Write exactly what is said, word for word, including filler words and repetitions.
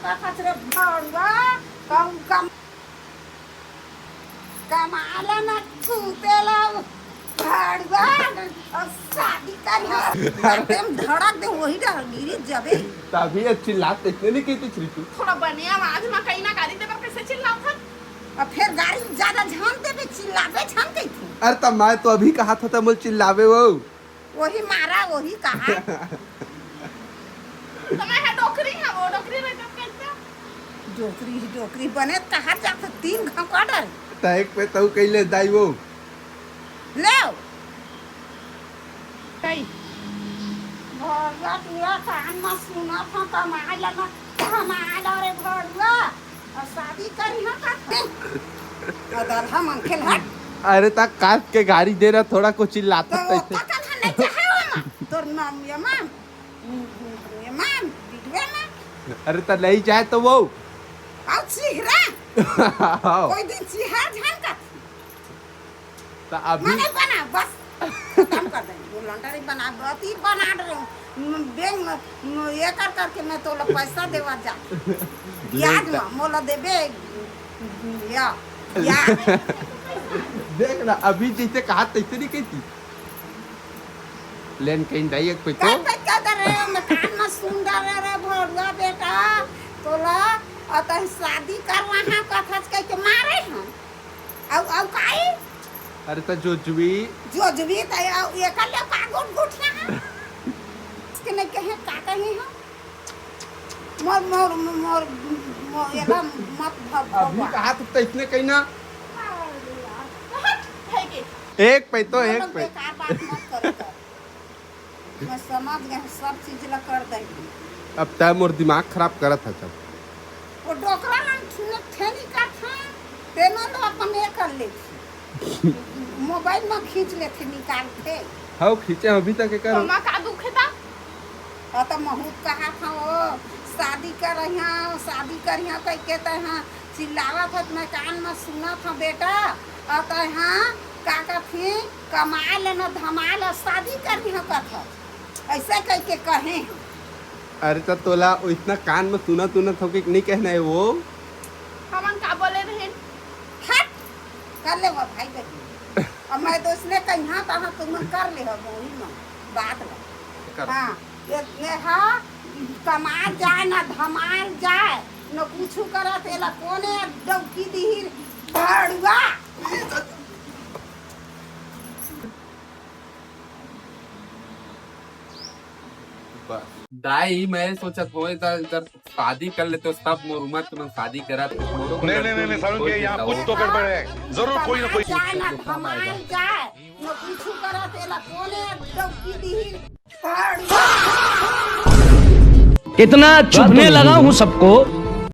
का खचरे भड़ुआ, कम कम कमाला ना कूतेला भड़ुआ, और शादी करिहा। एकदम धड़क दे, वही डर गिरी जबे। तभी अब चिल्लात इतने नहीं कहती छी तू। थोड़ा बने आवाज में कहीं ना गाली देबर कैसे चिल्लात हन? अब फिर गाली ज्यादा झन देबे, चिल्लाबे झन कही तू। अरे त मैं तो अभी कहा था, त मोल चिल्लावे वो। वही मारा, वही कहा। तो मैं है डोकरी है, वो डोकरी रह जब कहता। डोकरी ही डोकरी बने, कहा जात तीन घंटा डर। त एक पे तू कैले दाई वो। ले। कई। भड़ुआ पूरा कान में सुना था, कमाल ना, कमाल रे भड़ुआ। और शादी करिहा का? अदरहा मन खेल हट। अरे ता काट के गाड़ी दे रहा, थोड़ा को चिल्लाता तो तैसे। ओका कन नहीं चाहे हो माँ। तोर नाम ये माँ। ये माँ, बिटुआ माँ। अरे ता नहीं चाहे तो वो। आओ चिहरा। आओ। कोई दिन चिहा झन का। त अभी मने बना, बस खत्म कर दे। वो लंडरी बना, अति बना रहे हूँ। बेंग, ये कर करके मैं तोला पैसा देवा जा। ब्याज में मोला देबे। या, या। देख ना, अभी जैसे कहा तैसे नहीं कहती। लेन कहीं दाई एक पे तो। कब पे क्या कर रहे हो? मैं कान में सुन डर रहे रे भड़ुआ बेटा। तोला, और तन शादी कर रहा कथच कह के मारे हम। अउ, अउ काई? अरे त जोजवी। जोजवी त अउ एकर ले का गुट गुठिया है? इसके नहीं कहे, का कहे हो? मोर, मोर, मोर, मोर, एला मत भ-, अभी भगवा। कहा तू त इसने कही ना। अरे यार, हट, है के? एक पे तो, हम एक लोग पे। बेकार बात मत करो तो। मैं समझ गए, सब चीज ला कर देंगे। अब तय मोर दिमाग खराब करत है सब। वो डोकरा ला ठे-, ठेनी का था, तेनो लो अपन ये कर लेथी। मोबाइल में खींच लेथी, निकाल के। हाउ खींचे अभी तक एकर। तो माँ का दुख है ता? हाँ, तो महूत कहा था वो, शादी कर रही हाँ, शादी कर रही हाँ, कह के तो हाँ, चिल्लावत हत, मैं कान में सुनत हूँ बेटा, और तो हाँ, का कथी, कमा ले न धमा ले, शादी करनी हो कथत, ऐसे कह के कहे हैं। अरे त तोला इतना कान में सुनत उनत हो कि नहीं कहना है वो? हमन का बोले रहे? हट, कर ले वो भाई बहन। अब मैं तो इसने कही हाँ, तो हाँ, तुम कर ले हो, वही में बात ला। कर। हाँ, ये, ये हाँ, कमाल जाए ना धमाल जाए, न कुछ करत, एला कोने डौकी दिही भड़ुआ। बस। दाई, मैं सोचत हों, इधर, इधर शादी कर लेते हो, सब मोर उम्र के मन शादी करा, मोरो को नहीं, नहीं, लड़की नहीं, नहीं, सारुण कोई के यहाँ देता कुछ हो। तो गड़बड़ है, जरूर कोई ना कोई। जाए ना, धमाल जाए, न कुछ करत, एला कोने डौकी दिही। इतना चुभने लगा हूँ सबको।